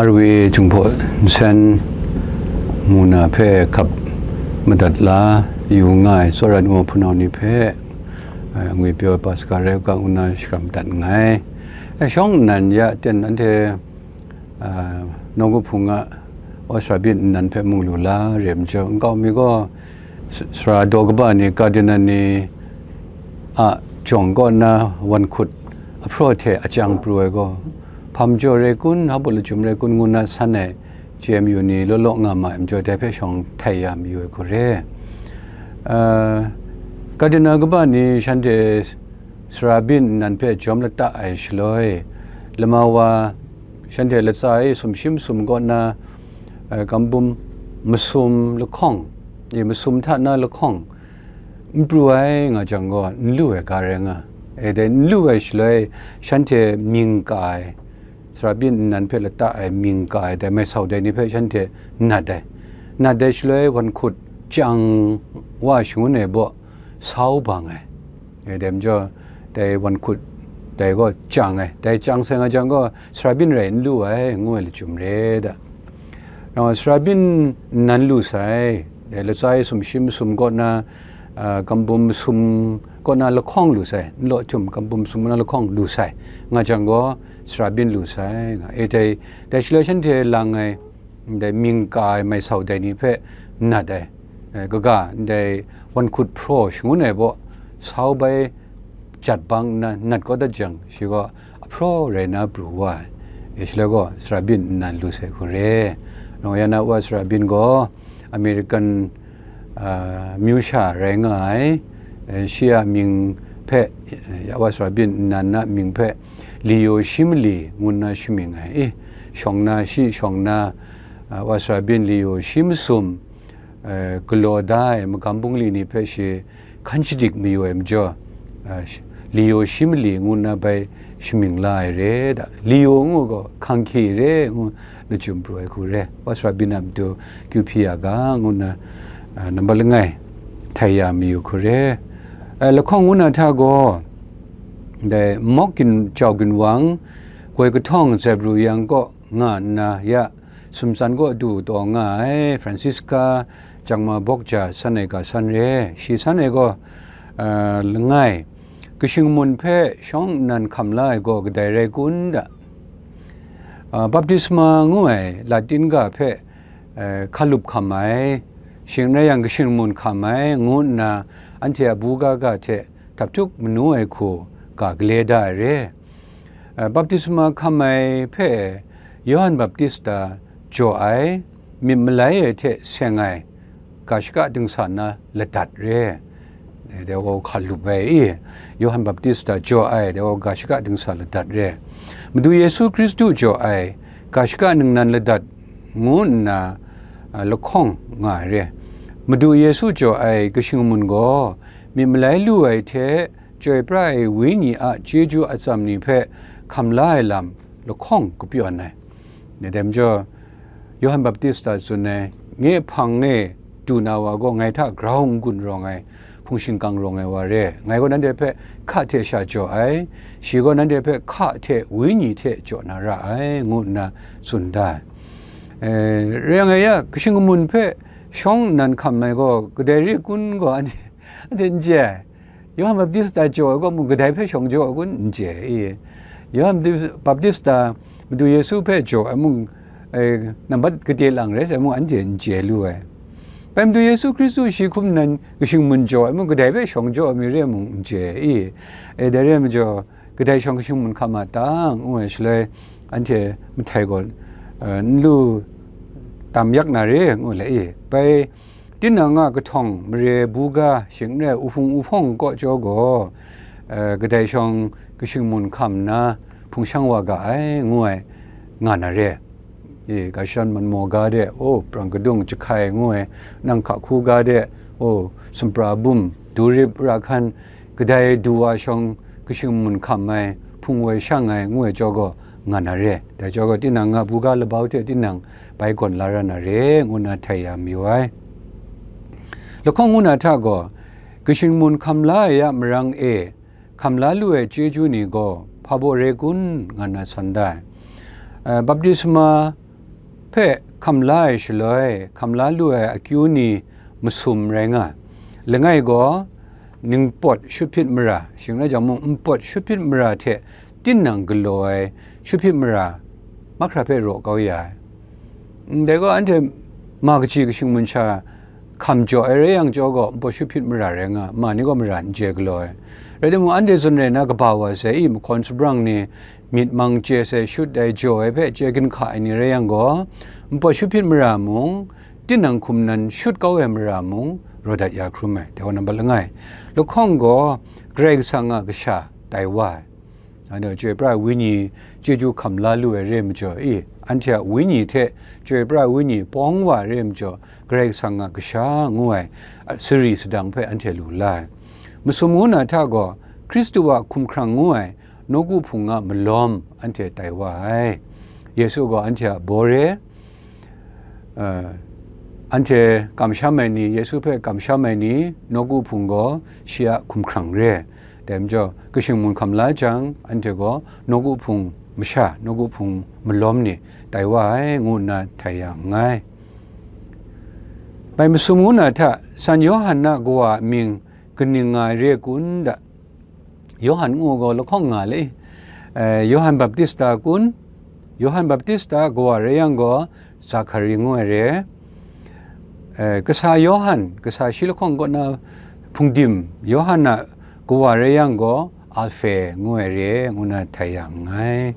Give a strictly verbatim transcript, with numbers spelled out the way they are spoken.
R V A Jinghpaw Nsen mu na hpe hkap madat la yu nga ai tsawra nu hpunau ni hpe, eh, ngwi pyaw ai Paska rai u ga ngu na shakram dat nngai. Eh, shawng nnan ya ten anhte, ah, nawku hpung a Australia nnan hpe mung lu la re ai majaw, nkau mi gaw s-, sara daw kaba ni, Cardinal ni a jawng kaw na wan hkut ahpraw hte a chyang pru ai gaw, hpa majaw rai kun, hpa baw lachyum rai kun ngu na san ai J M U ni law law nga ma ai majaw, dai hpe shawng htai ya mayu ai hku re. Ah, Cardinal kaba ni shanhte sara byin nnan hpe jawm lata ai shaloi, lama wa shanhte latsa e sumshi masum kaw na, eh, gambum masum lahkawng, e masum hta na lahkawng n pru ai nga jang gaw, n lu ai ga rai nga. E dai n lu ai shaloi, shanhte mying ka ai, sara byin nnan hpe lata ai mying ka ai, dai mai sau dai ni hpe shanhte nat ai. Nat ai shaloi, wan hkut chyang wa shangun ai baw, sau bang ai. E, dai majaw, dai wan hkut, dai gaw chyang ai. Dai chyang sai nga jang gaw, sara byin rai n lu ai, ngu ai lachyum re da. Nang sara byin nnan lu sai, dai latsa e sumshi masum kaw na, a, gambum masum kaw na lahkawng lu sai, n law htum gambum masum kaw na lahkawng lu sai, nga jang gaw, sara byin lu sai, nga. E dai, dai shaloi shanhte lang ai, ndai mying ka ai mai sau dai ni hpe nat ai, eh, kaga ndai wan hkut hpraw shangun ai baw, sau bai jat bang nna nat kau dat jang, shi gaw ahpraw rai na pru wa ai. E, shaloi gaw sara byin nnan lu sai hku re. Nang ya na wa sara byin gaw American, ah, myu sha rai nga ai. Eh, shi a mying hpe, eh, ya wa sara byin nnan na mying hpe, Leo shi mali ngu nna shamying ai. I, shawng na shi, shawng na, a, wa sara byin Leo shi masum, eh, galaw da ai magam bungli ni hpe shi hkan shadik mayu ai majaw, a, sh-, Leo shi mali ngu nna bai shamying la ai re da. Leo ngu gaw hkang hkye re ngu lachyum pru ai hku re. Wa sara byin a matu kyu hpyi ya ga ngu nna, a, nambat langai htai ya mayu hku re. A, lahkawng ngu na hta gaw, dai mawk gin-, jau ginwang, goi kahtawng Zebruyang kaw nga nna ya, sumtsan kaw du taw nga ai Francisca Jangma Bawkja san ai ga san re. Shi san ai gaw, a, langai, kashing mun hpe shawng nnan hkam la ai gaw kadai rai kun da? A, baptisma ngu ai Latin ga hpe, a, hkalup hkam ai, shing n rai yang kashing mun hkam ai, ngu nna anhte a buga ga hte dap htuk manu ai hku ga gale da ai re. A, baptisma hkam ai hpe Yawhan Baptista jaw ai, myit malai ai hte seng ai, ga shaka dingsa na ladat re. Dai gaw hkalup ai i, Yawhan Baptista jaw ai, dai gaw ga shaka dingsa ladat re. Madu Yesu Hkristu jaw ai, ga shaka ningnan ladat ngu nna, a, lahkawng nga ai re. Madu Yesu jaw ai kashing mun gaw, myit malai lu ai hte, chyoi pra ai Wenyi a chyeju atsam ni hpe hkam la ai lam lahkawng kapyawn ai. Dai majaw, Yawhan Baptista tsun ai, nye hpang e du na wa gaw ngai hta grau n-gun rawng ai, hpung shingkang rawng ai wa re. Ngai gaw nanhte hpe hka hte sha jaw ai, shi gaw nanhte hpe hka hte Wenyi hte jaw na ra ai, ngu nna tsun da ai. E, rai yang e ya, kashing kamun hpe shawng nnan hkam ai gaw kadai re kun gaw, anhte, anhte n chye ai. Yawhan Baptista jaw ai gaw mung, kadai hpe shawng jaw ai kun, n chye ai. Yawhan Baptis-, Baptista Madu Yesu hpe jaw ai mung, e, nambat gade lang rai sai mung, anhte n chye lu ai. Bai Madu Yesu Hkristu shi hkum nan kashing mun jaw ai mung, kadai hpe shawng jaw ai mi re mung, n chye ai. E, dai re ai majaw, kadai shawng kashing mun hkam a ta, ngu ai shaloi, anhte mahtai gaw, e, n lu tam yak na re, ngu le i. Bai, tinang a kahtawng mare buga shing n rai uhpung uhpawng kaw jaw gaw, eh, kadai shawng kashing mun hkam nna hpung shang wa ga ai, ngu ai nga na re. E, Gashan Manmaw ga de, o, Prang Kadung Jahkai ngu ai, nang hka hku ga de, o, Sumpra Bum, Durip Rahkan, kadai du wa shawng kashing mun hkam ai, hpung woi shang ai, ngu ai jaw gaw nga na re. Dai jaw gaw tinang a buga labau hte tinang bai gawn la ra na re, ngu nna htai ya mayu ai. Lahkawng ngu na hta gaw, kashing mun hkam la ai a marang e hkam la lu ai chyeju ni gaw hpa baw re kun, nga nna san da ai. Eh, baptisma hpe hkam la ai shaloi, hkam la lu ai akyu ni masum rai nga ai. Langai gaw, ningpawt shut hpyit mara, shing rai jang mung, npawt shut hpyit mara hte tinang galaw ai shut hpyit mara mahkra hpe raw kau ya ai. Ndai gaw, anhte ma kaji kashing mun sha hkam jaw ai rai yang jaw gaw, npawt shut hpyit mara rai nga, ma ni gaw mara n chye galaw ai. Rai timung, anhte zawn rai na kaba wa sai i, mahkawn shabrang ni myit mang chye sai shut ai jaw ai hpe chye ginhka ai ni rai yang gaw, npawt shut hpyit mara mung, tinang hkum nan shut kau ai mara mung, raw dat ya hkrum ai. Dai gaw nambat langai, lahkawng gaw Karai Kasang a kasha tai wa ai. Anhte chyoi pra ai Wenyi chyeju hkam la lu ai re ai majaw, i, anhte a wenyi hte chyoi pra ai Wenyi pawng wa ai re ai majaw, Karai Kasang a kasha ngu ai, a, sari sadang hpe anhte lu la ai. Masum ngu na hta gaw, Hkristu a hkumhkrang ngu ai nawku hpung a malawm anhte tai wa ai. Yesu gaw anhte a bore, a, anhte kamsham ai ni, Yesu hpe kamsham ai ni, nawku hpung gaw shi a hkumhkrang re ai. Dai majaw, kashing mun hkam la jang, anhte gaw nawku hpung masha, nawku hpung malawm ni tai wa ai, ngu nna htai ya nngai. Bai masum ngu na hta, San Yawhan a kawa a mying kaning nga ai re kun da? Yawhan ngu gaw lahkawng nga le i, eh, Yawhan Baptista kun? Yawhan Baptista a kawa rai yang gaw, Zakhari ngu ai re. Eh, kasa Yawhan, kasa shi lahkawng kaw na hpungdim Yawhan a kawa rai yang gaw, Alhpe ngu ai re, ngu na htai ya nngai.